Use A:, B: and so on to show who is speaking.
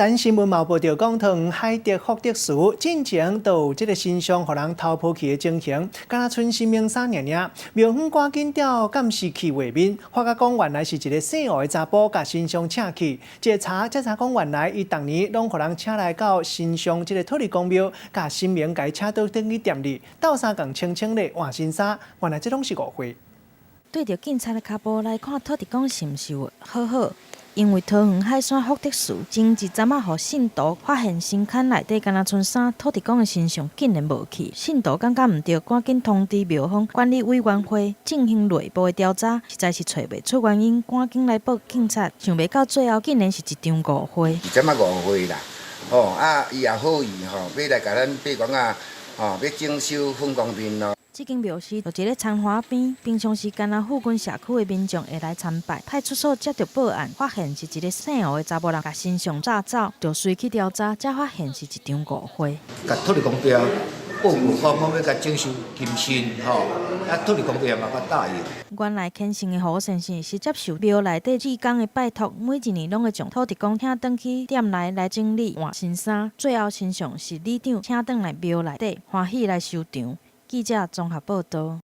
A: 咱新聞嘛報著講，桃園海德福德祠進前就有這个神像予人偷抱去的情形，敢若賰神明衫爾爾。廟方趕緊調監視器畫面，發覺講原來是一个姓胡的查埔共神像請去。一查才知講原來伊逐年攏予人請來到神像這个土地公廟，共神明共伊請倒轉去店裡鬥相共清清咧換新衫，原來這攏是誤會。
B: 對著警察的跤步來看，土地公是毋是有好好？因為桃園海山福德祠前一陣仔，予信徒發現神龕內底敢若賰衫，土地公的神像竟然無去。信徒感覺毋對，趕緊通知廟方管理委員會進行內部的調查，實在是揣袂出原因，趕緊來報警察。想袂到最後竟然是一場誤會。
C: 是這麼誤會啦，吼啊！伊也好意吼，欲來共咱八公仔，吼，欲整修粉光面咯。
B: 這間廟是就佇咧田華邊，平常時間若附近社區的民眾會來參拜。派出所接著報案，發現是一个姓胡的查某人共神像詐走，就隨去調查，才發現是一場誤會。
D: 共土地公廟報告講，講欲共整修金身吼，啊土地公廟嘛較答應。
B: 原來虔誠的胡先生是接受廟內底志工的拜託，每一年攏會將土地公請轉去店內來整理換新衫，最後神像是里長請轉來廟內底，歡喜來收場。記者綜合報導。